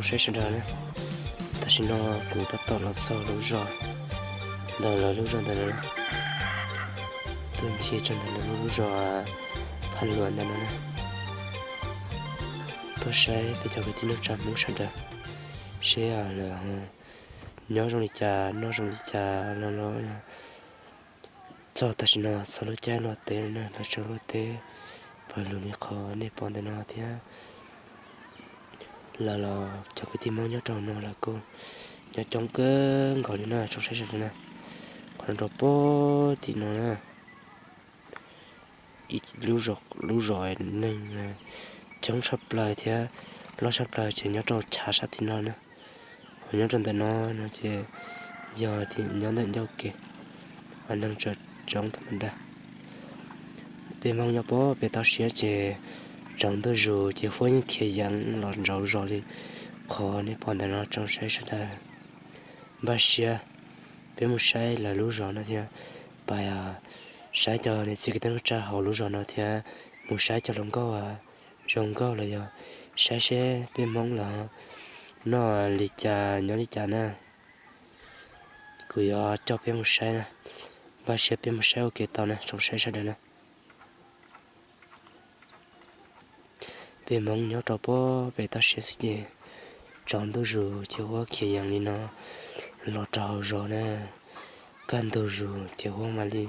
Saib sawv daws na, tam sim no kuv tab tom los txog lub zos ntawm lawv lub zos ntawm no, tuaj ncig txog ntawm lawv lub zos Phaj Luam ntawm no na. Tuaj saib peb cov kwv tij neej tsa Hmoob sawv daws seb lawv nyob zoo li cas noj zoo li cas no los. Txog tam sim no txog lub caij luaj teb no na, lawv tseem luaj teb pawg lug li qhov nej pom ntawm no thiab. Lawv los cov kwv tij Hmoob nyob rau no lawv kuj nyob coob kawg nkaus li na, tsoom saib sawv daws na. Qhov no rau pem tim no na, lub zos neeg coob tshaj plaws thiab loj tshaj plaws ces nyob rau chav sab tim no na. Ho nyob rau ntawm no no ces yog nyob ntawm ncauj kev, ho neeg tseem coob tag nrho. Peb Hmoob nyob pem toj siab ces tsaus ntuj zus ces huab yeej khiav yees los nraum zos li qhov nej pom ntawm no, tsoom saib sawv daws. Npaj siab peb mus saib lawv lub zos no thiab, pab saib cov niam txiv kwv tij neej tsa hauv lub zos no thiab, mus saib cov hluas nkauj zoo nkauj los yog saib seb peb Hmoob lawv noj li cas nyob li cas na. Kuv yuav coj peb mus saib na, npaj siab peb mus saib ua ke tau na, tsoom saib sawv daws na. Peb Hmoob nyob rau pem toj siab xwb ces tsaus ntuj zus ces huab khiav yees li no los rau hauv zos na. Kaj ntug zus ces huab mam li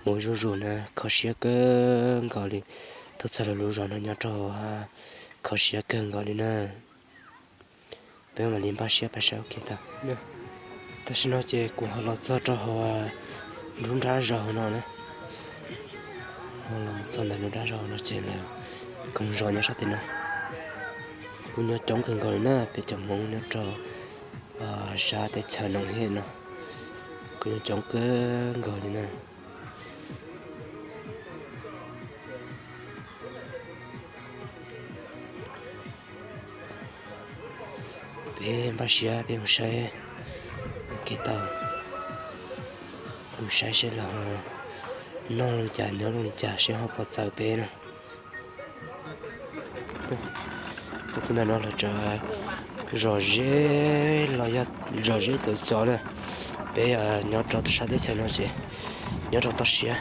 mus zuj zus na, kho siab kawg nkaus li. Tuaj txog lawv lub zos no nyob rau kho siab kawg nkaus li na. Peb mam li npaj siab pais saib ua ke tau. Tam sim no ces kuv ho los txog rau hauv lub nrab zos no na. Los txog ntawm lub nrab zos no ces lawv koom zos nyob sab tim no kuj nyob coob kawg nkaus li na, peb cov Hmoob nyob rau sab teb chaws Noom Hej no kuj nyob coob kawg nkaus li na. Peb npaj siab peb mus saib ua ke tau, mus saib seb lawv noj li cas nyob zoo li cas seb ho puas txawv peb na. Txog ntawm no lawv tseem zom zeb los yog zom zeb tuav cov na. Peb nyob rau sab teb chaws no ces nyob rau toj siab,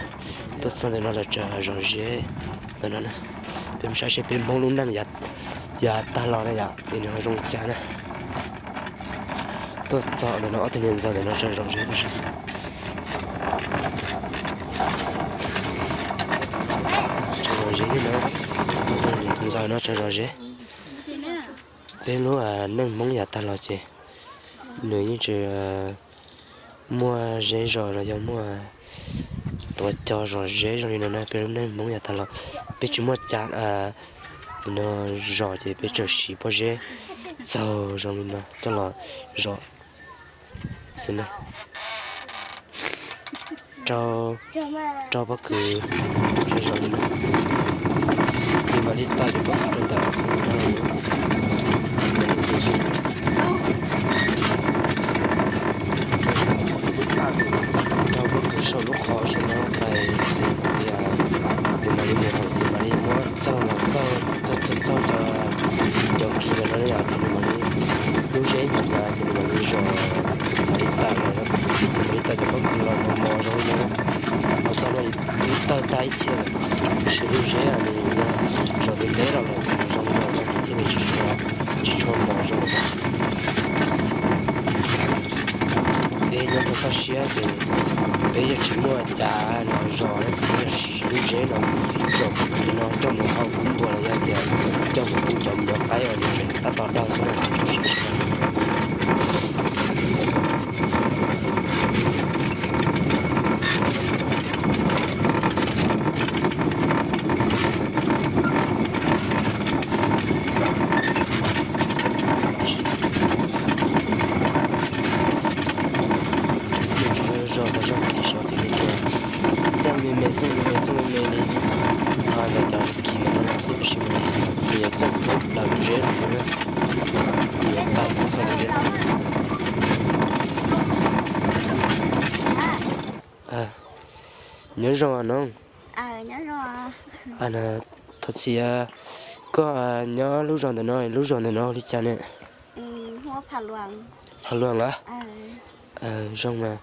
tuaj txog ntawm no lawv tseem zom zeb ntawm no na. Peb mus saib seb peb Hmoob lub neej yav tag los na yom es nws ho zoo li cas na. Tuaj txog ntawm no ob tug niam ntxawm ntawm no tseem zom zeb tab sis tseem zom zeb li na. Ntxawm no tseem zom zeb. Peb lub neej Hmoob yav tag los ces nws yeej tsis muaj zeb zos los yog muaj tuav cov zom zeb zoo li no na. Peb lub neej Hmoob yav tag los peb tsis muaj cav no zos ces peb tseem siv pob zeb txaug zoo li no coj los zom xwb na. Rau pob kws zom li no, nws mam li tawm cov pob kws rau ntawm no. Rau pob kws saum lub qhov saum no pais, nws mam li mus hauv ces mam li muab txaug los txaug txaug txaug cov, cov kis ntawm no yom, ces nws mam li lub zeb ntawm no ces nws mam li zom, mam li tawm los, ces mam li tawm cov pob kws los mos mos zoo li no. Los txog no ib tawg tag ib txhia lawm, tiam sis lub zeb nws yog zom ntev ntev los lawm ces nws zoo li no thiaj li tsis tshua mos zoo. Peb nyob rau toj siab ces peb yeej tsis muaj cav los zom, peb yog siv lub zeb no zom pob kws no coj mus hau kuv npua los yog tias coj mus pub cov me nyuam qaib uas nws tseem tab tom dawb xwb na. Nws tsuas zom tas zog tim saud ces nws tsuas txeej me me, txeej me me, txeej me me li ntawm cov kis ntawm no xwb, tab sis mas nws yuav txeej puag plaws lub zeb los mus na, nws yuav tawm puag plaws lub zeb. Nyob zoo no. Thov txim, koj nyob lub zos ntawm no, lub zos ntawm no li cas ne? Phav Luam los? Zoo mas.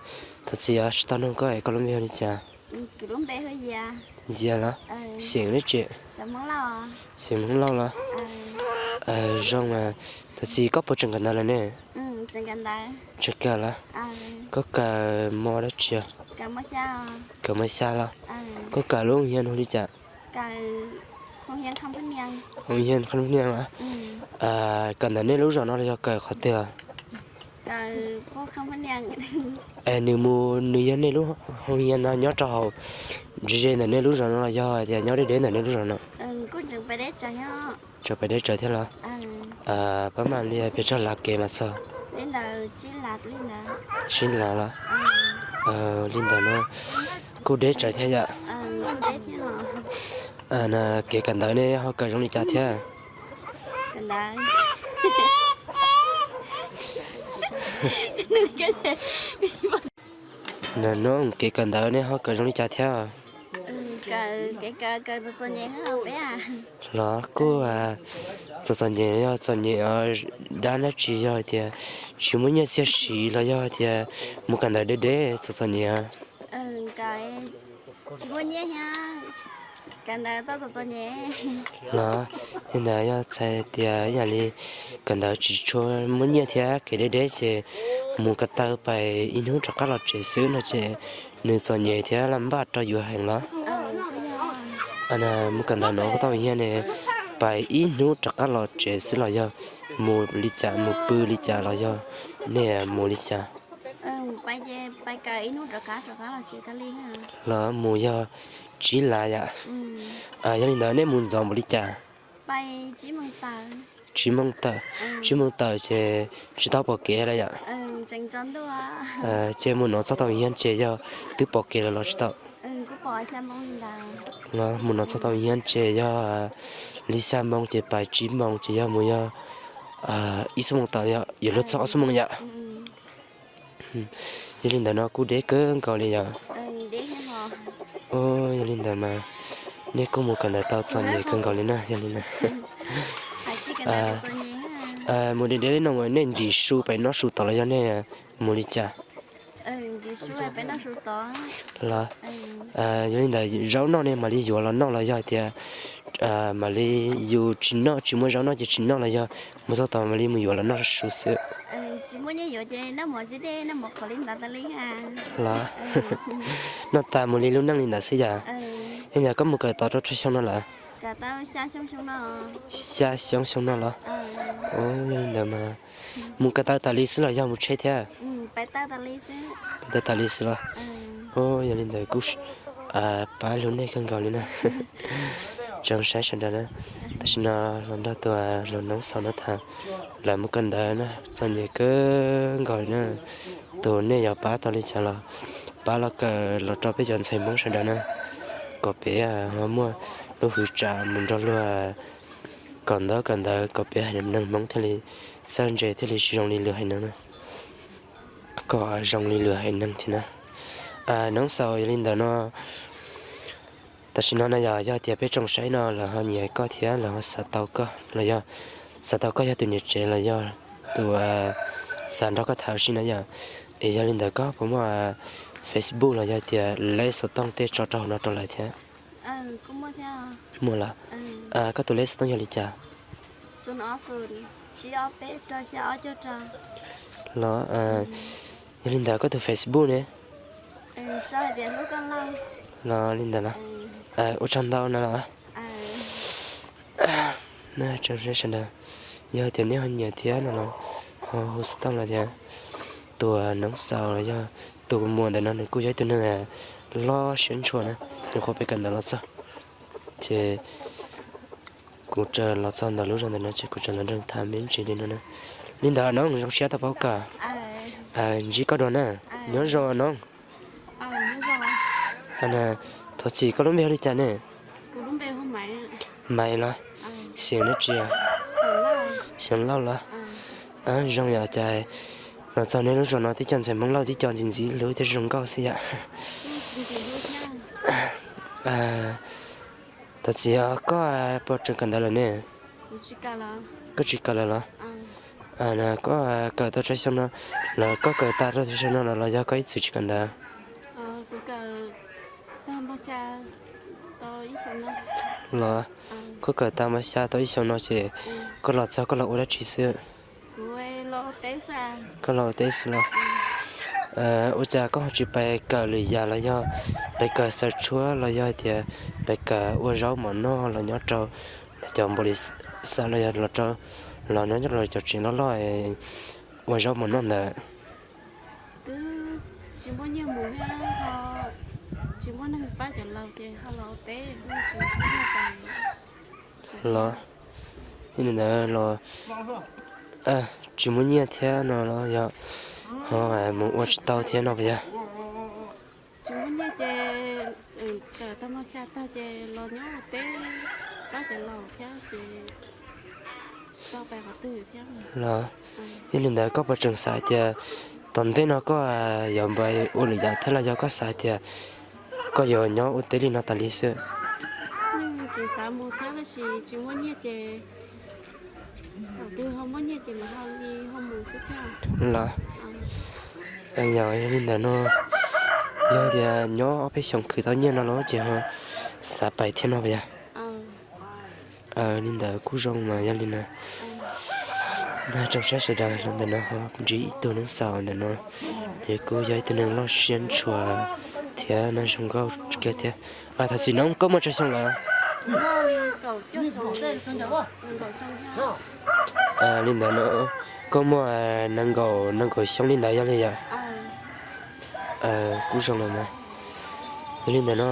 Thov txim os, tsis tau nug koj es koj lub npe hu li cas? Yias los? Xeem dab tsi? Xeem Hmoob Lauj los? Zoo mas. Thov txim, koj puas tseem kawm ntawv lawm ne? Tseem kawm los? Koj kawm mos dab tsi? Kawm mos xya los? Koj kawm lub hia hu li cas? Hoo Hias Kham Nias. Kawm ntawm nej lub zos no los yog kawm qhov twg? Es nws mus, nws yog nej lub hoo hias no nyob rau hauv ze ze ntawm nej lub zos no los yog tias nyob deb deb ntawm nej lub zos no? Tseem pais deb tsawv thiab los? Pab mam li pes tsawg lav kev mas txog? Tsib lav los? Li ntawm no kuj deb tsawv thiab yom. Kev kawm ntawv nej ho kawm zoo li cas thiab? Nws nug kev kawm ntawv nej ho kawm zoo li cas thiab? Los kuj txom txom nyem, yog txom nyem dab dab tsi, yog tias tsis muaj nyiaj txiag siv los yog tias mus kawm ntawv deb deb txom txom nyem? Los li ntawd yog txhais tias ib yam li kawm ntawv tsis tshua muaj nyiaj thiab kev deb deb ces mus ko taw pais ib hnub rov qab los tsev xwb no ces nws txom nyem thiab laj npaj rau yus heev los? Mus kawm ntawv no koj tau hia ne, pais ib hnub rov qab los tsev xwb los yog mus li cas, mus pw li cas los yog nej mus li cas? Los mus yog tsib lav yom. Yog li ntawd nej mus ntxov npaum li cas? Tsib moos tawm, tsib moos tawm ces tsis tau pom kev lawm yom. Ces mus no txog tau hia ces yog twb pom kev lawm los tsis tau? Mus no txog tau hia ces yog li xya moos ces pais tsib moos ces yog mus yog ib xuab moos tawm, yuav luag txog ob xuab moos yom. Yog li ntawd no kuj deb kawg nkaus li yom. Yog li ntawd mas nej kuj mus kawm ntawv tau txom nyem kawg nkaus li na, yog li na. Mus deb deb li no nej ntim su pem noj su tod los yog nej mus li cas? Los, yog li ntawd zaub noj nej mam li yuav los noj los yog tias mam li yus tsis noj, tsis muaj zaub noj ces tsis noj los yog mus txog tod mam li mus yuav los noj su xwb? Los, noj tas mus li lub neej li ntawd xwb yom. Yog li ntawd koj mus kawm tod rau tsawg xyoo no lawm? Xya xyoo xyoo no los? Yog li ntawd mas mus ko taw tas li xwb los yog mus tsheb thiab? Pais taw tas li xwb los? Yog li ntawd kuj pab hlub nej kawg nkaus li na. Tsoom saib sawv daws na, tam sim no los nrog tus hluas Noob Xaus no tham, lawv mus kawm ntawv na, txom nyem kawg nkaus li na. Tus nej yuav pab tau li cas los pab los kawm los rau peb cov ntxhais Hmoob sawv daws na, kom peb ho muaj lub hwv tsam mus nrog luag kawm ntaub kawm ntawv kom peb haiv neeg Hmoob thiaj li txawj ntse thiaj li tsis zoo li lwm haiv neeg na, kom zoo li lwm haiv neeg thiab na. Noob Xaus, yog li ntawd no tam sim no na yog, yog tias peb tsoom saib no lawv ho nyiam koj thiab lawv ho xav tau koj los yog xav tau koj yog tus niam tsev los yog tus xav nrog koj tham ua si na yog, es yog li ntawd koj puas muaj Facebook los yog tias leb xov tooj tej tso rau hauv no rau lawv thiab? Muaj los? Koj tus leb xov tooj yog li cas? Los, yog li ntawd koj tus Facebook ne? Los li ntawd los? Ua tsaug ntau no los? Sawv daws, yog tias nej ho nyiam thiab no los ho hu xov tooj los tias tus Noob Xaus los yog tus muam ntawm no nws kuj yog ib tug neeg loj siab ntshua na, nws qhuav pem kawm ntawv los txog ces kuv tseem los txog ntawm lub zos ntawm no ces kuv tseem los nrog nws tham me ntsis li no na. Li ntawd Noob, zoo siab tau paub koj, ntsib koj dua na, nyob zoo Noob. Thov txim, koj lub npe hu li cas ne? Maiv los? Xeem dab tsi? Xeem Lauj los? Zoo yom, cas los txog nej lub zos no tib co ntxhais Hmoob Lauj tib co ntxim ntxim hlub thiab zoo nkauj xwb yom. Thov txim, koj puas tseem kawm ntawv lawm ne? Koj tsis kawm lawm los? Koj kawm tau tsawg xyoo no, los koj kawm tas rau xyoo no los los yog koj ib txwm tsis kawm ntawv? Los koj kawm tas mos xya tau ib xyoo no ces koj los txog koj los ua dab tsi xwb? Koj los ua teb xwb los? Ua cas koj ho tsis pais kawm lwm yam los yog pais kawm xaws tshuab los yog tias pais kawm ua zaub mov noj los nyob rau cov npaum li xav los yog los rau, los nyob rau cov tsev loj loj ua zaub mov noj ntawd? Los yog li ntawd los tsis muaj nyiaj thiab no los yog ho mus ua tsis tau thiab no puas yog? Los yog li ntawd koj puas tseem xav tias tom ntej no koj yuav npaj ua lwm yam thiab los yog koj xav tias koj yuav nyob ua teb li no tas li xwb? Los yog li ntawd no, yog tias nyob ob peb xyoos khwv tau nyiaj no los ces ho xav pais thiab no puas yog? Li ntawd kuj zoo mas yog li na. Tsoom saib sawv daws los ntawm no ho kuv ntsib ib tug neeg xaus ntawm no, nws kuj yog ib tug neeg loj siab ntshua thiab no zoo nkauj kawg thiab. Thov txim no koj muaj tsawg xyoo lawm? Li ntawd no koj muaj nees nkaum, nees nkaum xyoo li ntawd yog li yom? Kuj zoo lawm mas. Yog li ntawd no,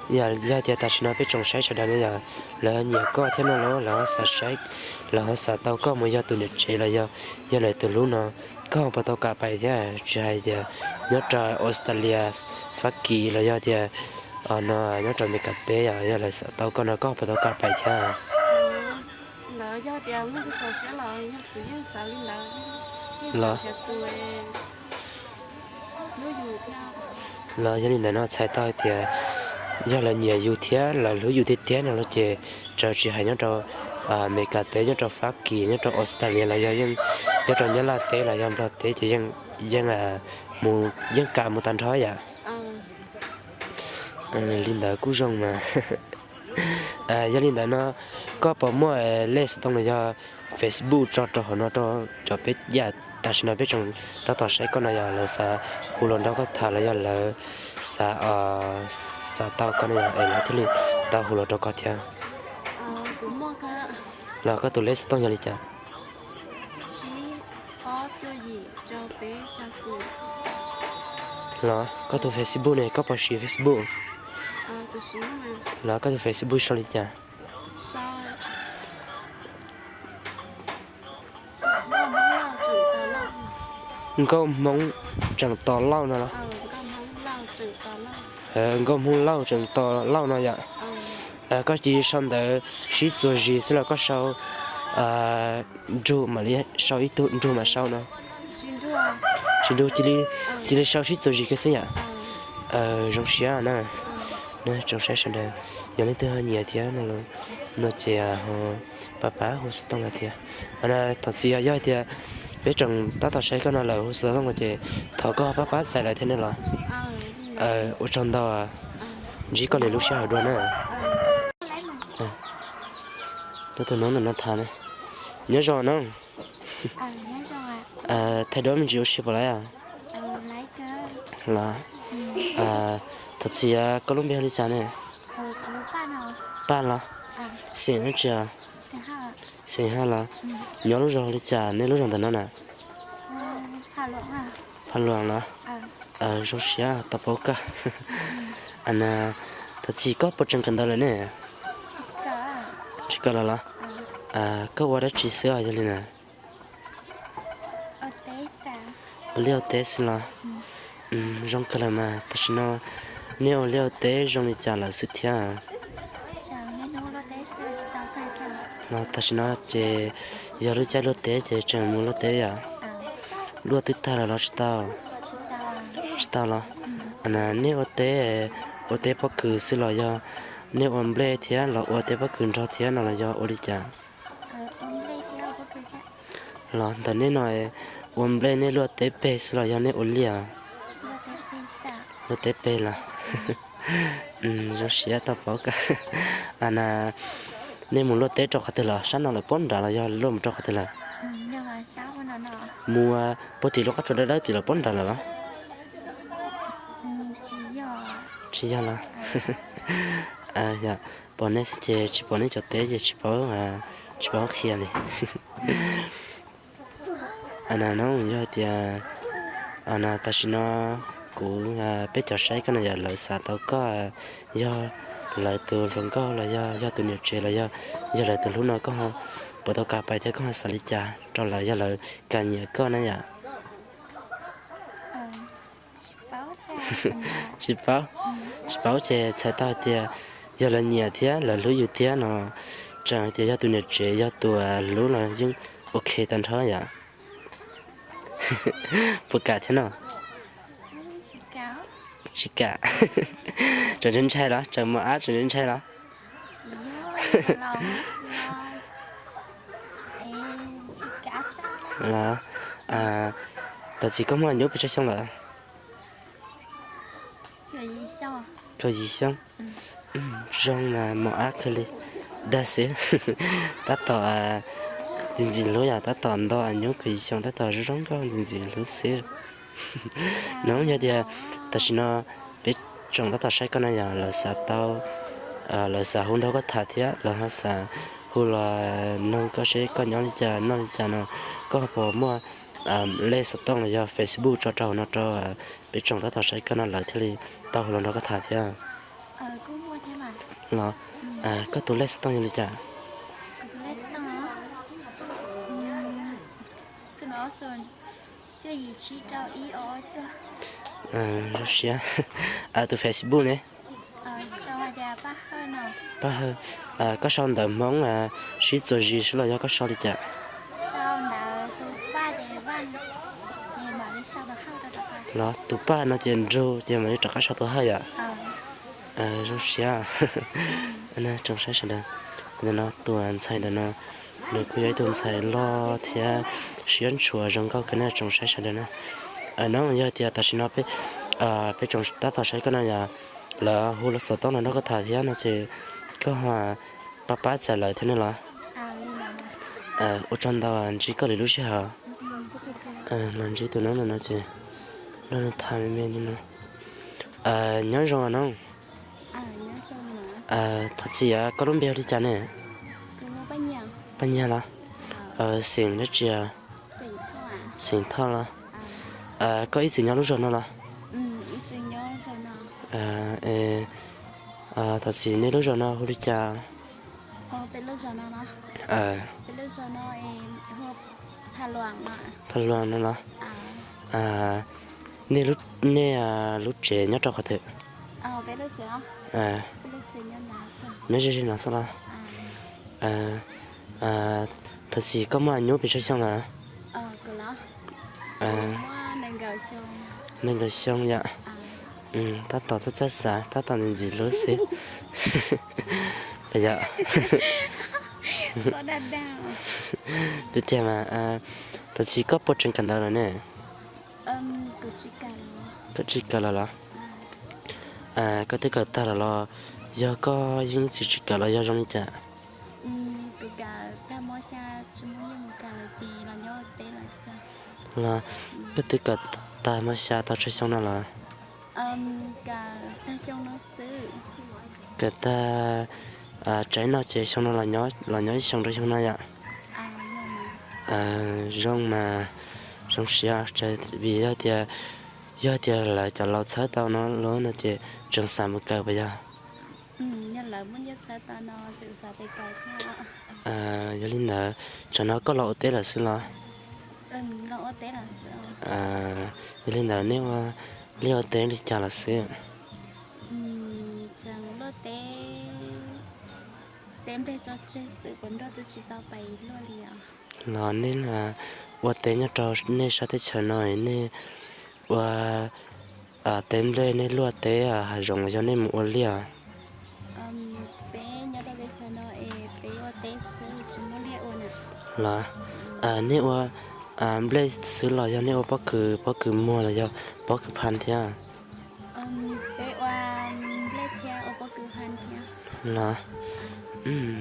yog tias tam sim no peb tsoom saib sawv daws no yog lawv nyiam koj thiab no los lawv xav saib, lawv xav tau koj mus yog tus niam tsev los yog yog lawv tus hlub no, koj puas tau kam pais thiab? Tsis hais tias nyob rau Australia, Fab Kis los yog tias no nyob rau Meskas teb, yog lawv xav tau koj no koj puas tau kam pais thiab? Los los yog li ntawd no txhais tau tias yog lawv nyiam yus thiab lawv hlub yus tiag tiag no los ces txawm tsis hais nyob rau Meskas teb, nyob rau Fab Kis, nyob rau Australia los yog nyob rau Nyab Laj teb los yog Nplog teb ces yeej, yeej kam mus tag nrho yom. Li ntawd kuj zoo mas. Yog li ntawd no, koj puas muaj lej xov tooj los yog Facebook tso rau hauv no rau cov peb yam tam sim no peb tseem tab tom saib koj no yog lawv xav hu los nrog koj tham los yog lawv xav, xav tau koj no yog es lawv thiaj li tau hu los rau koj thiab? Los koj tus lej xov tooj yog li cas? Los koj tus Facebook ne, koj puas siv Facebook? Los koj tus Facebook sau li cas? Nkauj Hmoob Tseem Tos Lauj no los? Nkauj Hmoob Lauj Tseem Tos Lauj no yom. Koj cia li sau ntawv sib txuas zis xwb los koj sau nrug mam li sau ib tug nrug mam sau no? Tsis nrug, cia li sau sib txuas zis kiag xwb yom. Zoo siab na. Tsoom saib sawv daws, yog leej twg ho nyiam thiab no ces ho pab pab hu xov tooj los thiab. Thov txim yog tias peb tseem tab tom saib koj no lawm hu xov tooj los ces thov koj pab pab txais lawv thiab ne los. Ua tsaug ntau, ntsib koj li lub sij hawm dua na. Tus no ntawm no tham ne. Nyob zoo no. Thaij duab me ntsis ua si puas laib? Los, thov txim, koj lub npe hu li cas ne? Paj los? Xeem dab tsi? Xeem Haj los? Nyob lub zos li cas, nej lub zos ntawm no na? Pha Luam los? Zoo siab tau paub koj. Thov txim, koj puas tseem kawm ntawv lawm ne? Tsis kawm los los? Koj ua dab tsi xwb os yog li na? Ua liaj ua teb xwb los? Zoo kawg lawm mas. Tam sim no nej ua liaj ua teb zoo li cas lawm xwb thiab? Los tam sim no ces yog lub caij luaj teb ces tseem mus luaj teb yom? Luaj twb tag lawm los tsis tau? Tsis tau los? Nej ua teb, ua teb pob kws xwb los yog nej ua nplej thiab los ua teb pob kws nrog thiab no los yog ua li cas? Los ntawm nej no ua nplej nej luaj teb peg xwb los yog nej ua liaj? Luaj teb peg los? Zoo siab tau paub koj. Na, nej mus luaj teb rau qhov twg lawm, sab no lawm pob nrad los yog luaj mus rau qhov twg lawm? Mus puag tim lub qab tsua dawb dawb tim lawm pob nrad lawm los? Tsis yog los? Yog pom nej xwb ces tsis pom nej cov teb ces tsis paub, tsis paub qhia li. Na no yog tias, na tam sim no kuv, peb cov saib koj no yog lawv xav tau koj, yog lawv tus hluas nkauj los yog, yog tus niam tsev los yog, yog lawv tus hlub no koj puas tau kam pais thiab koj xav li cas rau lawv yog lawv kam nyiam koj na yom? Tsis paub, tsis paub ces txhais tau hais tias yog lawv nyiam thiab lawv hlub yus thiab no, tseem hais tias yog tus niam tsev yog tus hlub los yeej ok tag nrho yom. Puas kam thiab no? Tsis kam. Tseem ntshai ntshai los? Tseem mos ab tseem ntshai ntshai los? Los, thov txim, koj muaj nyuj pes tsawg xyoo lawm? Kaum yim xyoo. Zoo mas mos ab kawg li. Dag xwb. Tab tom ntxim ntxim hlub yom, tab tom nto nyuj kaum yim xyoo tab tom zoo zoo nkauj ntxim ntxim hlub xwb. No yog tias tam sim no peb tsoom tab tom saib koj no yog lawv xav tau, lawv xav hu nrog koj tham thiab lawv ho xav hu los noog koj seb koj nyob li cas noj li cas no, koj puas muaj lej xov tooj los yog Facebook tso rau hauv no rau peb tsoom tab tom saib koj no lawv thiaj li tau hu los nrog koj tham thiab? Los, koj tus lej xov tooj yog li cas? Zoo siab. Tus Facebook ne? Paj Hawj. Koj sau ntawv Hmoob sib txuas zis xwb los yog koj sau li cas? Los tus Paj no ces Nrug ces mam li rov qab sau tus Hawj yom. Zoo siab. Tsoom saib sawv daws, ntawm no tus ntxhais ntawm no nws kuj yog ib tug ntxhais loj thiab siab ntshua zoo nkauj kawg na tsoom saib sawv daws na. No yog tias tam sim no peb tsoom tab tom saib koj no yog lawv hu los xov tooj los nrog koj tham thiab no ces koj ho pab pab txais lawv thiab ne los? Ua tsaug ntau, ntsib koj lwm lub sij hawm. Los ntsib tus noob ntawm no ces nrog nws tham me me li no. Nyob zoo noob. Thov txim, koj lub npe hu li cas ne? Paj Nyiag los? Xeem dab tsi? Xeem Thoj los? Koj ib txwm nyob lub zos no los? Thov txim, nej lub zos no hu li cas? Pha Luas no los? Nej, nej lub tsev nyob rau qhov twg? Nyob ze ze no xwb los? Thov txim, koj muaj nyuj pes tsawg xyoo lawm? Nees nkaum xyoo yom. Tab tom txawj txawj xav, tab tom ntxim ntxim hlub xwb. Yog tiag tiag mas, thov txim, koj puas tseem kawm ntawv lawm ne? Koj tsis kawm lawm los? Koj twb kawm tag lawm los yog koj yeej ib txwm tsis kawm los yog zoo li cas? Los, koj twb kawm tag mos xya tau tsawg xyoo no los? Kawm tag, tsaib no ces xyoo no los nyob ib xyoo rau xyoo no yom. Zoo mas, zoo siab vim yog tias, yog tias lawv cov laus txhawb tau no los no ces tseem xav mus kawm puas yog? Yog li ntawd, tsam no koj los ua teb lawm xwb los? Yog li ntawd nej ua liaj ua teb li cas lawm xwb? Los nej ua teb nyob rau nej sab teb chaws no nej ua teb nplej nej luaj teb hav zoov los yog nej mus ua liaj? Los, nej Nplej xwb los yog nej ua pob kws, pob kws muag los yog pob kws phan thiab? Los,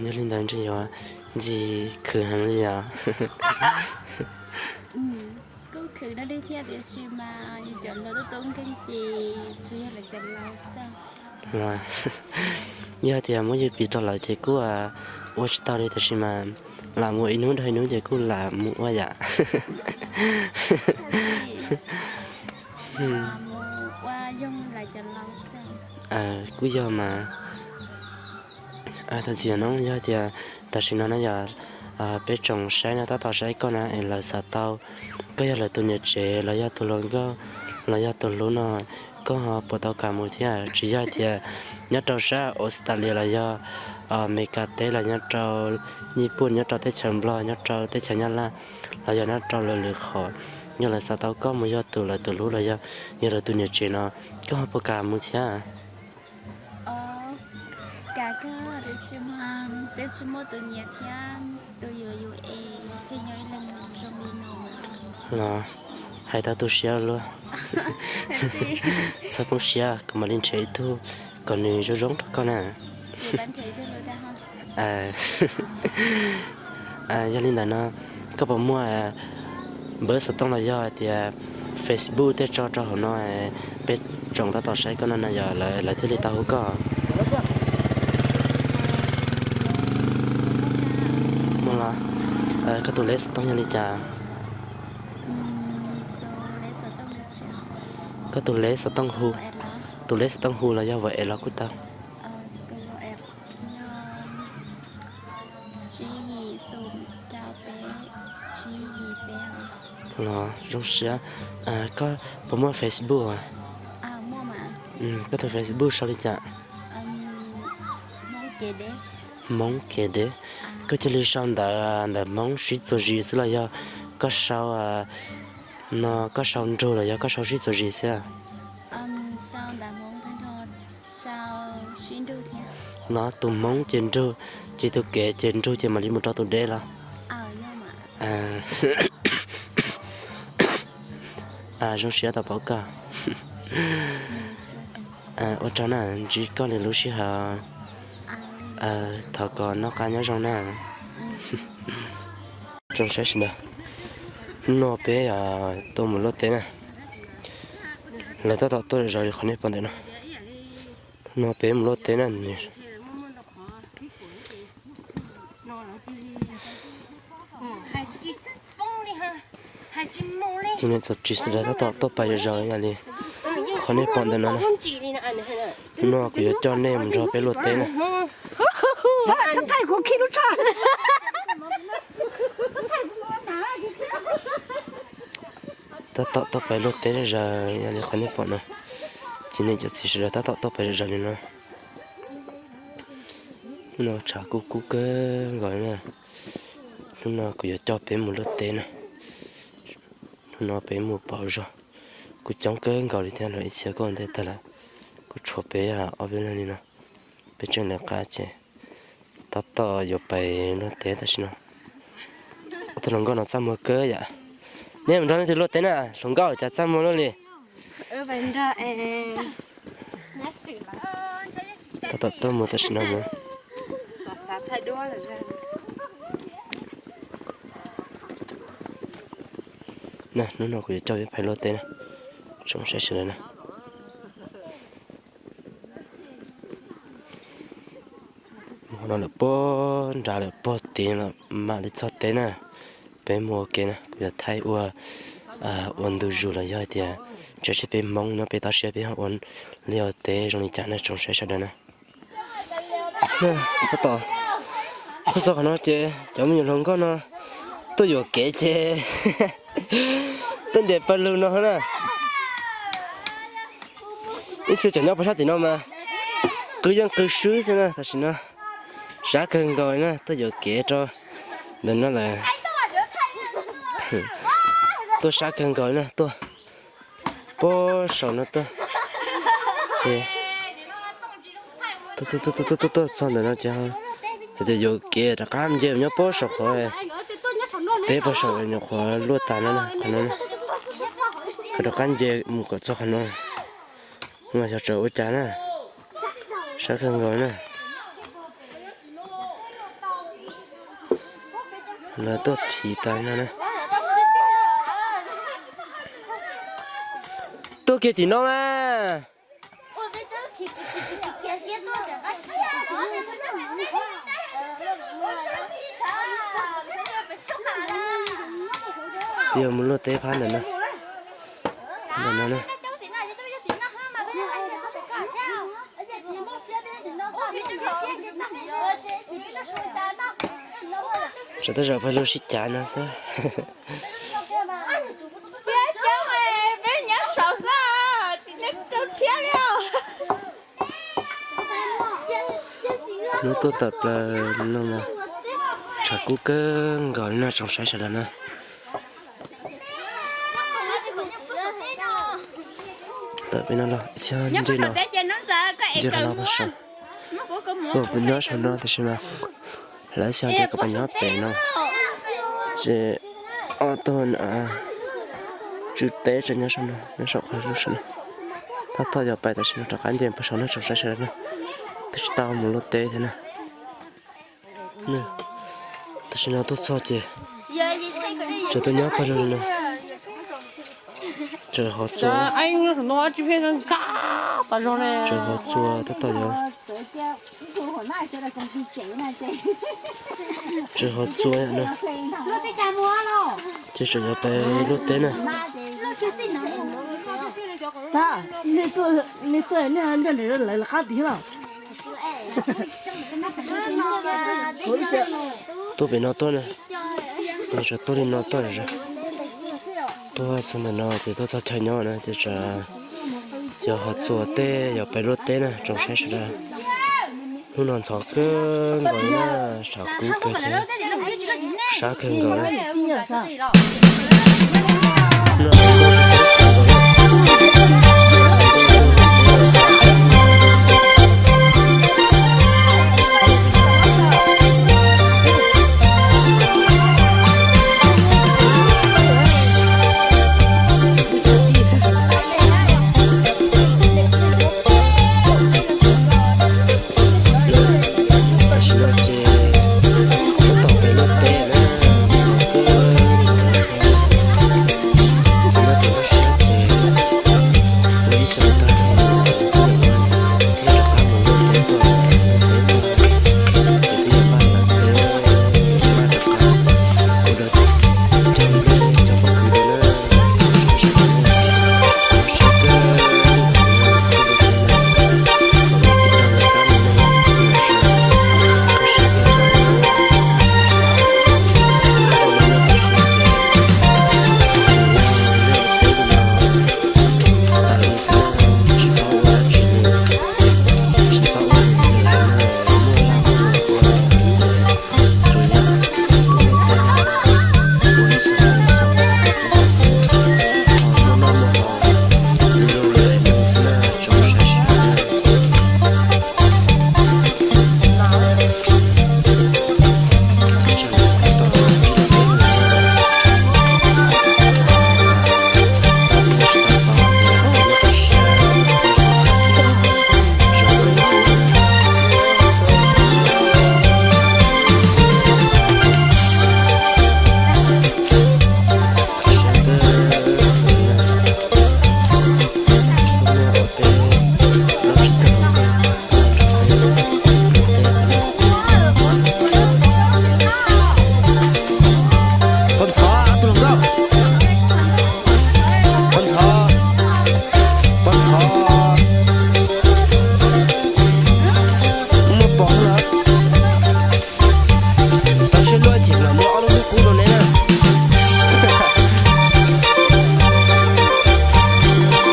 yog li ntawd ntshe yuav ntxim khwv heev li os. Los, yog tias muab yus piv rau lawv ces kuj ua tsis tau li, tab sis mas lam mus ib hnub dhau ib hnub ces kuj lam mus ua yam. Kuj yog mas. Thov txim no yog tias tam sim no na yog peb tsoom saib no tab tom saib koj na es lawv xav tau koj yog lawv tus niam tsev los yog tus hluas nkauj los yog tus hlub no, koj ho puas tau kam mus thiab? Tsis yog tias nyob rau sab Australia los yog Amelikas teb los nyob rau Nyij Pooj, nyob rau teb chaws Nplog, nyob rau teb chaws Nyab Laj, los yog nyob rau lwm lwm qhov, yog lawv xav tau koj mus yog tus lawv tus hlub los yog yog lawv tus niam tsev no, koj ho puas kam mus thiab? Los, hais tau tu siab luaj. Txhob poob siab, kuv mam li nrhiav ib tug kom nws zoo zoo rau koj na. Yog li ntawd no, koj puas muaj npawb xov tooj los yog tias Facebook tej tso rau hauv no, peb tsoom tab tom saib koj no na yog lawv thiaj li tau hu koj. Muaj los, koj tus leb xov tooj yog li cas? Koj tus leb xov tooj hu, tus leb xov tooj hu los yog WhatsApp los kuj tau. Los zoo siab. Koj puas muaj Facebook? Koj tus Facebook sau li cas? Hmoob Kev Dev. Koj cia li sau ntawv, ntawv Hmoob sib txuas zis xwb los yog koj sau, no koj sau nrug los yog koj sau sib txuas zis xwb? Los tus Hmoob ces nrug, ces tus kev ces nrug ces mam li mus rau tus dev los? Zoo siab tau paub koj. Ua tsaug na, ntsib koj li lub sij hawm. Thov kom noj qab nyob zoo na. Tsoom saib sawv daws, hnub no peb tuaj mus luaj teb na. Lawv tab tom tuaj zom zaws li qhov nej pom ntawm no. Hnub no peb mus luaj teb na. Ces nej txog tsis sawv daws tab tom tuaj pais zom zaws ib yam li qhov nej pom ntawm no na. Hnub no kuv yuav coj nej mus nrog peb luaj teb na. Tab tom tuaj pais luaj teb zom zaws ib yam li qhov nej pom no. Ces nej cov txiv sawv daws tab tom tuaj pais zom zaws li no. Hnub no tshav kub kub kawg nkaus li na. Hnub no kuv yuav coj peb mus luaj teb na. Hnub no peb mus pauv zog, kuj coob kawg nkaus li thiab, los ib txhia kuj ua ntej tag lawm. Kuj tshuav peb ob peb leeg li no, peb tseem lawv qab ces tab tom yuav pais luaj teb tam sim no. Ob tug hluas nkauj no txaj muag kawg yam. Nej mus nrog leej twg luaj teb na? Hluas nkauj cas txaj muag luaj li. Tab tom tuaj mus tam sim no mus. Hnub no kuv yuav coj peb pais luaj teb na, tsoom saib sawv daws na. Mus no lawm puag nrad lawm puag tid los mam li txog teb na. Peb mus ua ke na, kuv yuav thaij ua, ua ntu zus los yog hais tias tseem tseg peb Hmoob nyob peb toj siab peb ho ua liaj ua teb zoo li cas na tsoom saib sawv daws na. Tab tom tuaj txog qhov no ces cov me nyuam hluas nkauj no tuaj yuam kev ces tuaj nres pawg lug no na. Ib txhia tseem nyob puag sab tim no mas qw yeej qw swb xwb na tam sim no. Sab kawg nkaus na, tuaj yuam kev rau ntawm no lawm. Tuaj sab kawg nkaus na, tuaj puag saum no tuaj. Ces tuaj tuaj tuaj txog ntawm no ces hais tias yuam kev rov qab nce nyob puag saum qhov teb puag saum nyuam qhuav luaj tas no na, qhov no na. Koj rov qab nce mus kom txog qhov no, mas xyov tseem ua cas na. Sab kawg nkaus na. Lawv tuaj phiv tas no na. Tuaj kiag tim no mas. Peb yuav mus luaj teb phab ntawm no, ntawm no na. Tsam tej zaum peb lub sib cav no xwb. Hnub tuaj tawm plaws no, tshav kub kawg nkaus li no tsoom saib sawv daws na. Tawm peb no los xyov ntsej no, ntsej qhov no pab saum. Kuv nyob saum no tiam sis mas lawv xyov tias kuv puas nyob pem no. Ces ob tug tswv teb tseem nyob saum no, nyob saum qhov lub saum no. Tab tom yuav pais tam sim no rov qab nce pem saum no tsoom saib sawv daws na. Twb tsis tau mus luaj teb thiab na. Tam sim no tuaj txog ces tseem tuaj nyob pawg lug li no. Tseem hov txua, tseem hov txua tab tom yuav, tseem hov txua no. Ces tseem yuav pais luaj teb na. Tuaj pem no tuaj na, tseem tuaj li no tuaj. Tuaj txog ntawm no ces tuaj txog chaw nyob na ces tseem yuav hov txua teb yuav pais luaj teb na tsoom saib sawv daws. Hnub no ntxhov kawg nkaus na, tshav kub kawg thiab sab kawg nkaus na. Tam sim no ces tab tom pem luaj teb na, ntxhov kawg nkaus thiab. Nyob rau lub sab ces ua ib xyoos tag ces thiaj rov qab mus luaj teb tuaj, luaj teb tuaj ces twb yog npaj lawm ces maj rov qab ua rau cov nplej cov pob kws rau na. Pov ntxhov, tus hluas nkauj. Pov ntxhov, pov ntxhov. Muaj pov lawm. Tau siab luaj chim los muab ob lub hnub qub rau neb na. Peb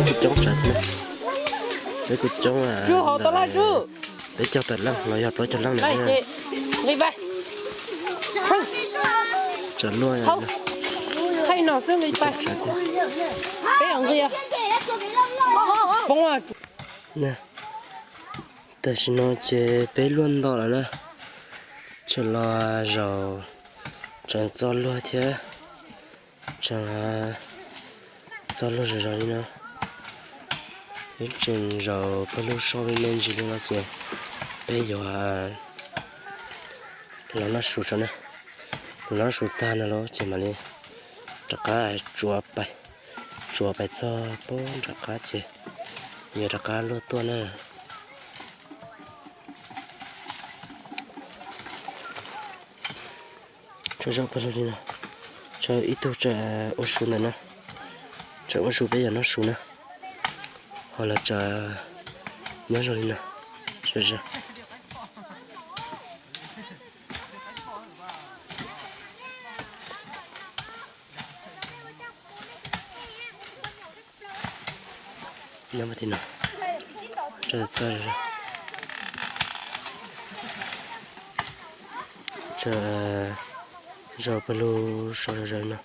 kuj coob tsawv thiab na. Peb kuj coob, peb caug tawm leej los yog plaub caug leej na. Tsam luaj. Tam sim no ces peb luaj ntau lawm na, tseem los zaum tseem txo luag thiab, tseem txo luag zom zaws li no, ib tseem zaum pawg lug so me me ntsis li no ces peb yuav los noj su tso na. Los noj su tag no lawm ces mam li rov qab tsuav pais, tsuav pais txog pem nram qab ces yuav rov qab luaj tuaj na. Tso zaum pawg lug li no, tso ib tug tseem ua su ntawm no, tseem ua su peb yuav noj su na, ho lawv tseem nyob zoo li no. Nyob tim no, zaum pawg lug so zom zaws no.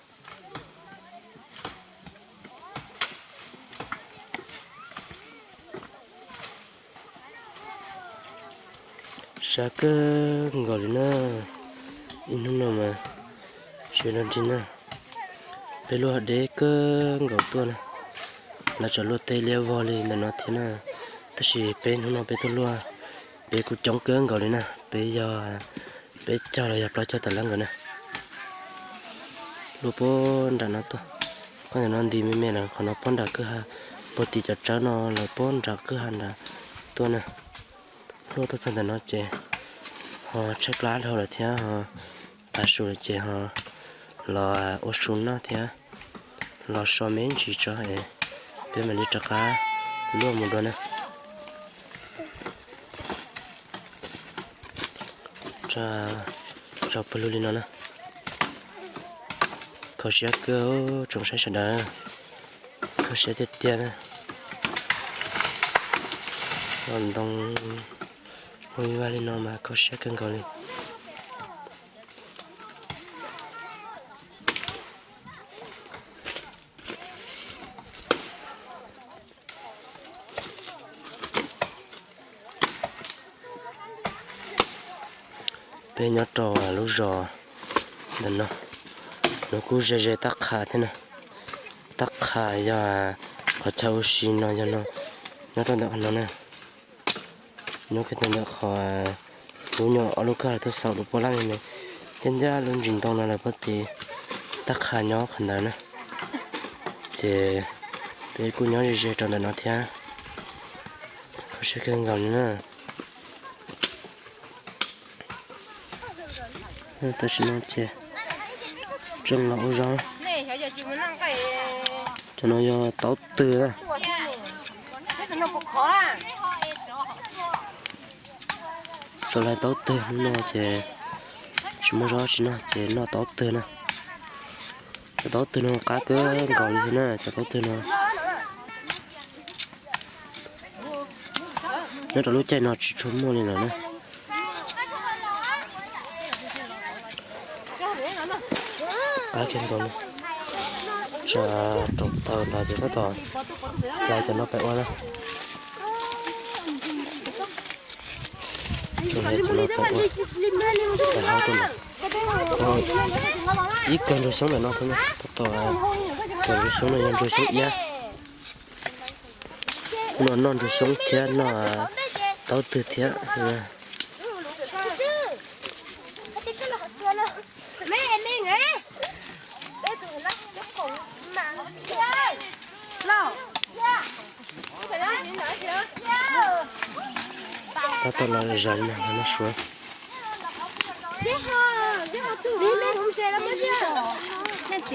Siab kawg nkaus li na, ib hnub no mas tsis los nrig na, peb luaj deb kawg nkaus tuaj na, lawv tseem luaj teb liab vog li ntawm no thiab na, tab sis peb hnub no peb tuaj luaj, peb kuj coob kawg nkaus li na, peb yog peb caug los yog plaub caug tawm leej nkaus na. Luaj puag nram no tuaj, qhov ntawm no nti me me lawm, qhov no puag nram kwj ha, puag tim cov tsawb no lawm puag nram kwj ha nrad tuaj na. Luaj tuaj txog ntawm no ces ho tshaib plab dhau lawm thiab ho tav su lawm ces ho los ua su noj thiab los so me ntsis tso es peb mam li rov qab luaj mus dua na. Tso pawg lug li no na. Kho siab kawg tsoom saib sawv daws, kho siab tiag tiag na. Los ntoo ua vaj li no mas kho siab kawg nkaus li. Peb nyob rau lub zos ntawm no, nws kuj ze ze Tab Qha thiab na. Tab Qha yog qhov chaw ua si no yog no, nyob rau ntawm qhov no na. Nyob kiag tau ntawm qhov lub nyuam ob lub kawg tuaj xaus rau puab lab me me, thiab ntiab lub ntsis ntoo no lawm puag tim Tab Qha nyob qhov ntawd na. Ces peb kuj nyob ze ze rau ntawm no thiab, kho siab kawg nkaus li na. Tam sim no ces tseem los ua zaub. Cov no yog taub twg na. Rau lawv taub twg hnub no ces tsis muaj zaub tsis noj ces noj taub twg na. Cov taub twg no qab kawg nkaus li thiab na, cov taub twg no. Nyob rau lub caij no tsis tshua muaj li lawm na. Qab kawg nkaus li. Tsa rau taw los ces tab tom hlais cov no pais ua na. Tsuas hlais cov no pais ua, pais hau rau ntawm ib kawg ntsuag xyoob ntawm no thiab na, tab tom, cov ntsuag xyoob no yog ntsuag xyoob iab. Hnub no noj ntsuag xyoob thiab noj taub twg thiab. Tab tom los zos li no los noj su.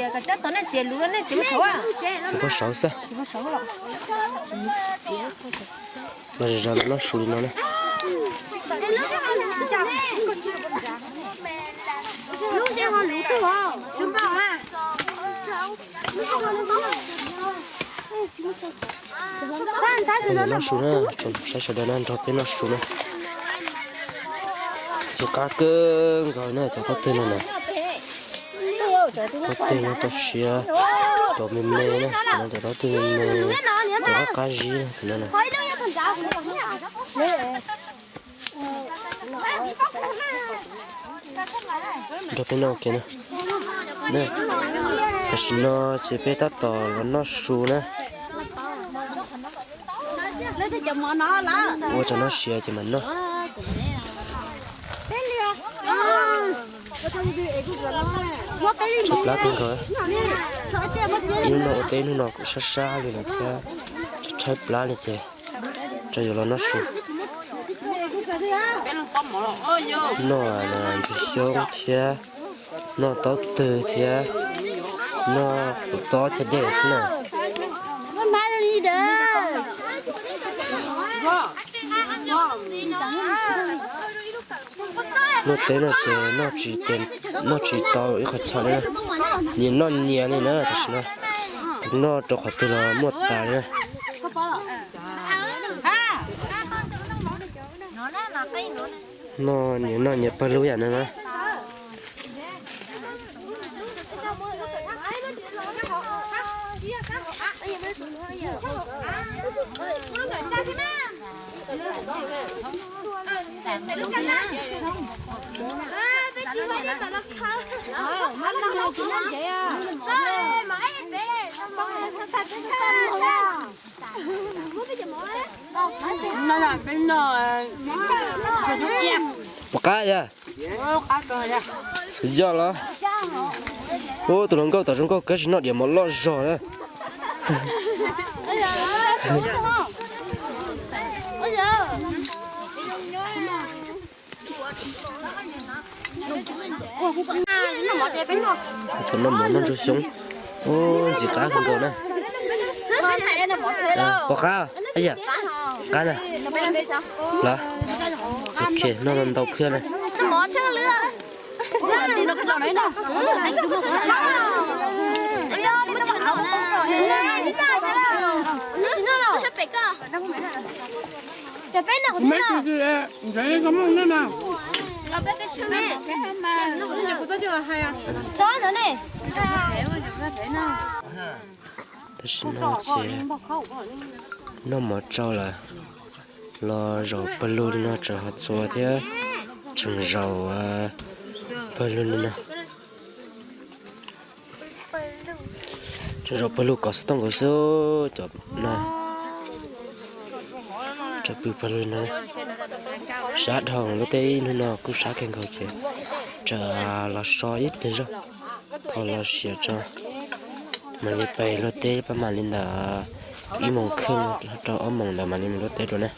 Txiv pog saud xwb. Los zos los noj su li no na. Noj su na, tsoom saib sawv daws na, nrog peb noj su na. Txi qab kawg nkaus na cov taub twg no na. Taub twg nyob toj siab, cov me me na, cov no cov taub twg me me, cov qab qab zib na, cov no na. Nrog peb noj ua ke na. Tam sim no ces peb tab tom los noj su na. Ua tsaug noj siav ces mam noj. Tshaib plab kawg nkaus. Ib hnub no ua teb hnub no kuj sab sab li lawm thiab, tshaib plab li ces tso yuav los noj su. Noj ntsuag xyoob thiab, noj taub twg thiab, noj kua txob thiab dej xwb na. Luaj teb no ces noj tsis tau ib qho chaw li na, nyias noj nyias li na tam sim no. Noj rau qhov twg los muaj tas li na. Noj nyias noj nyias pawg lug yam no na. Pom qab yog. Xub yoj los. Ub, tus hluas nkauj tom zoo nkauj kawg, sim noj diam mov loj zog na. Noj mov noj ntsuag xyoob. Ub, ntxim qab kawg nkaus na. Pom qab, qab na. Los, ok, noj ntau phwb na. Tam sim no ces noj mov tsau lawm, los zaum pawg lug li no tseem ho txua thiab, tseem zaum pawg lug li no. Tseem zaum pawg lug kom xov tooj nkaus xwb cov no. Tseem pw pawg lug li no. Sab dhau luaj teb ib hnub no kuj sab kawg nkaus ces tseem los so ib pliag zog. Thaum los siav tso mam li pais luaj teb, pab mam li ntawm ib moos kheej rau ob moos ntawd mam li mus luaj teb dua na.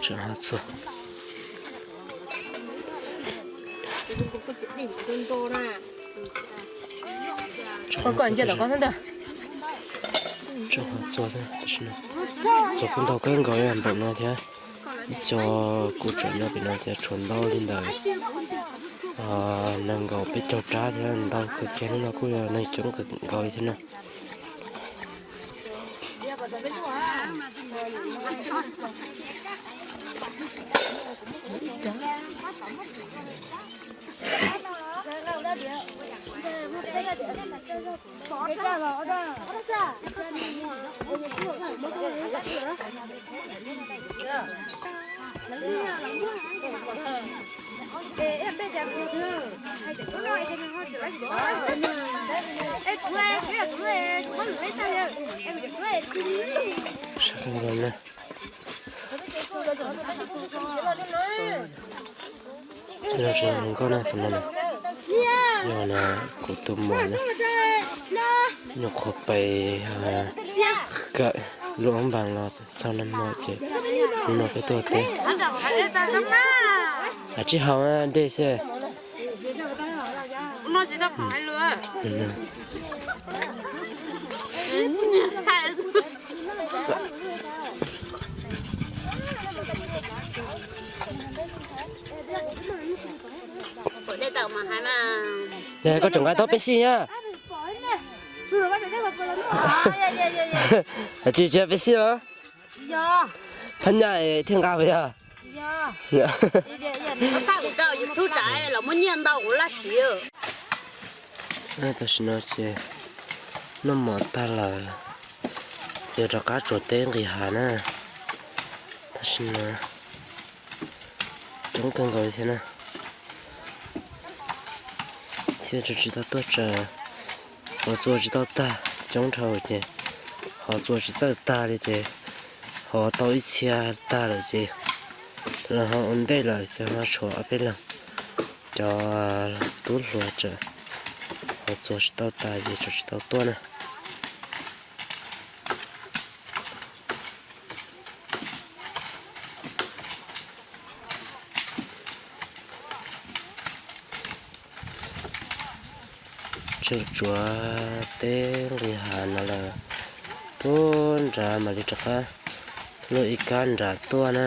Tseem ho txog. Tseem ho txog thiab, txog kuj ntau kawg nkaus li npaum no thiab. Ib co kuj tseem nyob pem no thiab, tshuav ntau li ntawm nees nkaum peb caug rab thiab, ntau kawg kiag, hnub no kuj yog neeg coob kawg nkaus li thiab na. Sab kawg nkaus na. Tus no tsis yog hluas nkauj na, tus no yog na kuv tus muam na. Nyuam qhuav pais kawm lub ob npaas los txog no ces hnub no peb tuaj teb. Tsib hau dej xwb. Yog koj tseem nqa tau peb xij na. Tsis tsis peb xib os. Phab nyaj thiaj nqa puas yog? Thaum los muab nyiaj ntau kuv laj siv. Tam sim no ces noj mov tag lawm, yuav rov qab tsuas teb nqis hav na. Tam sim no coob kawg nkaus li thiab na. Thiab tsis tau tuaj tsaws, qhov txua tsis tau tag, coob dhau ces qhov txua tsis txawj tag li ces ho tau ib txhia tag lawm ces los ho ua ntej lawm ces ho tshuav ob peb leeg. Cov tub hluas tseem qhov txua tsis tau tas ces tseem tsis tau tuaj na. Tseem tsuav teb nqis hav no lawm, puag nrad mam li rov qab luaj ib kab nrad tuaj na.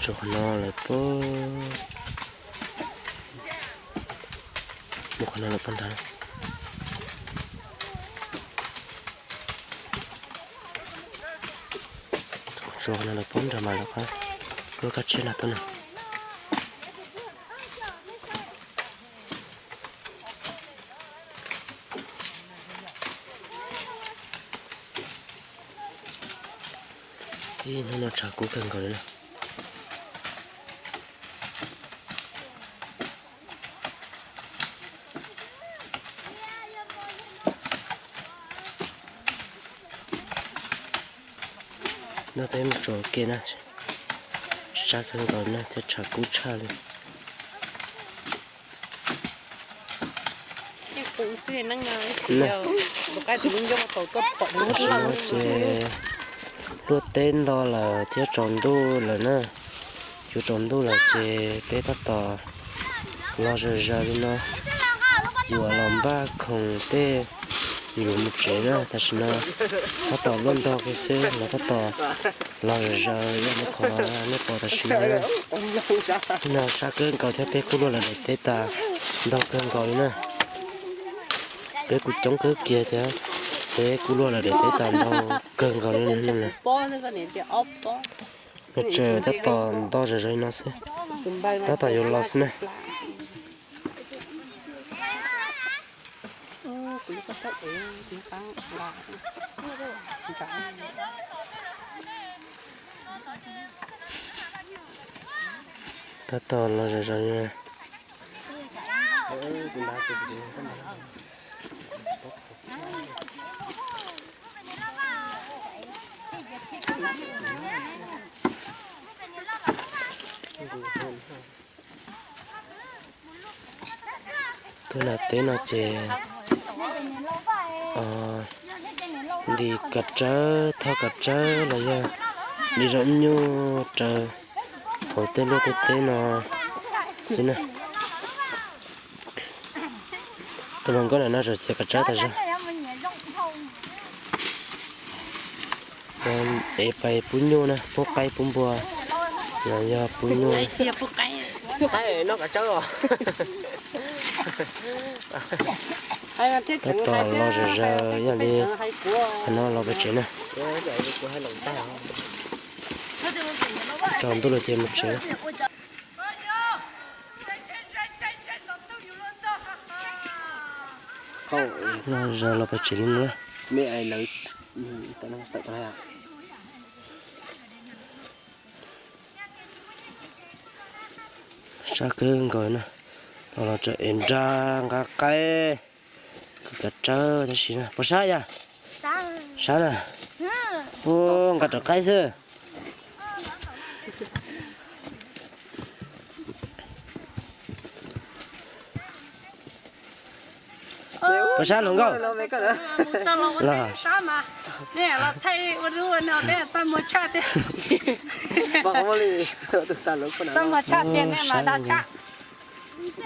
Tsuav qhov no lawm puag, mus qhov no lawm puag nrad. Tsuav qhov no lawm puag nrad mas lawv qab luaj kab tshiab no tuaj na. Ib hnub no tshav kub kawg nkaus li na. Nrog peb mus tsuas ua ke na, sab kawg nkaus na thiab tshav kub tshaj li. Tam sim no ces luaj teb nto lawm thiab tsaus ntuj lawm na. Yuav tsaus ntuj lawm ces peb tab tom los zom zaws li no, yuav los npaj khoom tej yuav mus tsev na. Tam sim no tab tom luaj ntog kiag xwb, los tab tom los zom zaws ib yam li qhov nej pom tam sim no. Hnub no sab kawg nkaus thiab peb kuj luaj lawm daim teb tas ntau kawg nkaus li na. Peb kuj coob kawg kiag thiab, peb kuj luaj lawm daim teb tas ntau kawg nkaus li na. Peb tseem tab tom nto zom zaws li no xwb, tab tom yuav los xwb na. Tab tom los zom zaws li na. Tuaj nram teb no ces ntim kav tsawb, thauj kav tsawb los yog ntim zoj nyuj raws hauv tej liaj tej teb no xwb na. Tus hluas nkauj ntawm no tseem txiav kav tsawb tas zog. Ev pais pub nyuj na, pub qaib pub npua los yog pub nyuj. Tab tom los zom zaws ib yam li qhov no los pem tsev na. Tsaus ntuj lawm ces mus tsev. Los zom zaws los pem tsev li no. Sab kawg nkaus na, los los tseem ev nra nqa qaib, kav tsawb tab sis na. Puas sab yog? Sab na. Puas nqa rov qaib xwb. Puas sab hluas nkauj? Los, los thaij ua lub ua no peb txaj muag tshaj tiag. Txaj muag tshaj tiag nej mas dag tshaj.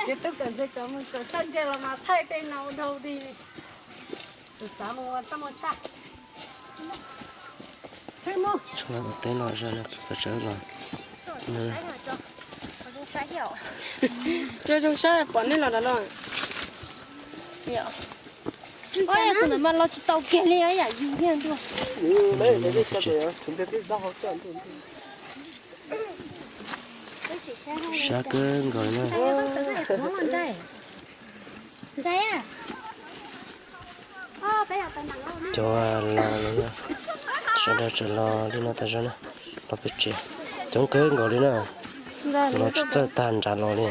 Ces tub kawm ntxhais cov mus kawm txawj ntse los mas thaij tej no dhau dig. Tus xav mus ua txaj muag tshaj. Teb no zog no kawm tsawb los. Zoo saib pom nej los nrad los. Tus ntawd mas los tsis tau kiag li, yam yus kiag ntua. Sab kawg nkaus li na. Cov los li, sawv daws tseem los li no tas zog na, los pem tsev. Coob kawg nkaus li na, los tsis txawj tag nrad los li.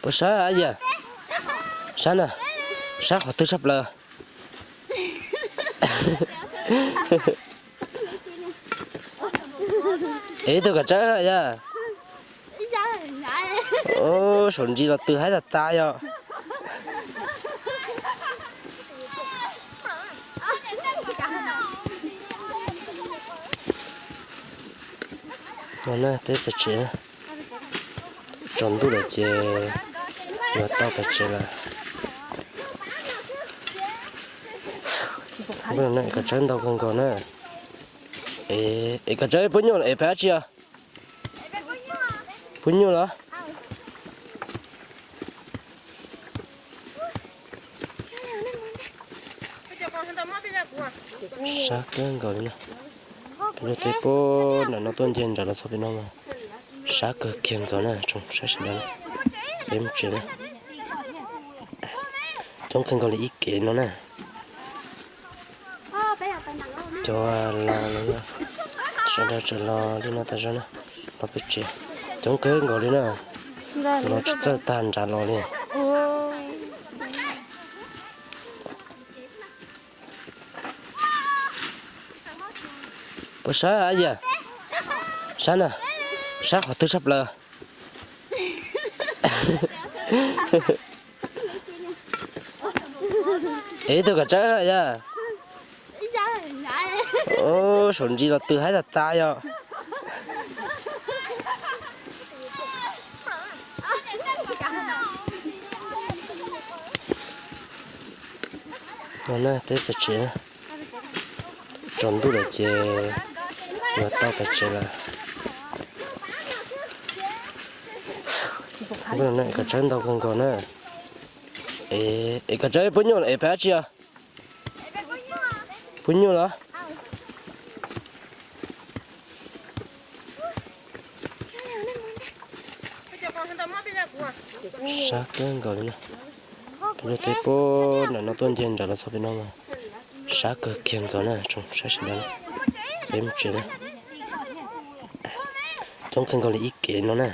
Puas sab yam? Sab na, sab qhov twg sab plaws? Es ib tug kav tsawb yog? Ub, saum ntsis los tws haib tas tas yog. No na, peb pem tsev na. Tsaus ntuj lawm ces yuav tau pem tsev lawm. Kav tsawb ntau kawg nkaus na. Es kav tsawb, puab nyuj los es pem dab tsi os? Puab nyuj los? Sab kawg nkaus li na. Peb lub teb puag nram no tuaj nce nram los txog pem no mas sab kawg kiag nkaus na, tsoom saib sawv daws. Peb mus tsev na. Coob kawg nkaus li ib kev no na. Cov los li, sawv daws tseem los li no tas zog na, los pem tsev. Coob kawg nkaus li na, los tsis txawj tag nrad los li. Puas sab yam? Sab na, sab qhov twg sab plaws? Es ib tug kav tsawb yog? Ub, saum ntsis los tws haib tas tas yog. No na, peb pem tsev na. Tsaus ntuj lawm ces yuav tau pem tsev lawm. Kav tsawb ntau kawg nkaus na. Es kav tsawb, puab nyuj los es pem dab tsi os? Puab nyuj los? Sab kawg nkaus li na. Peb lub teb puag nram no tuaj nce nram los txog pem no mas sab kawg kiag nkaus na, tsoom saib sawv daws. Peb mus tsev na. Coob kawg nkaus li ib kev no na.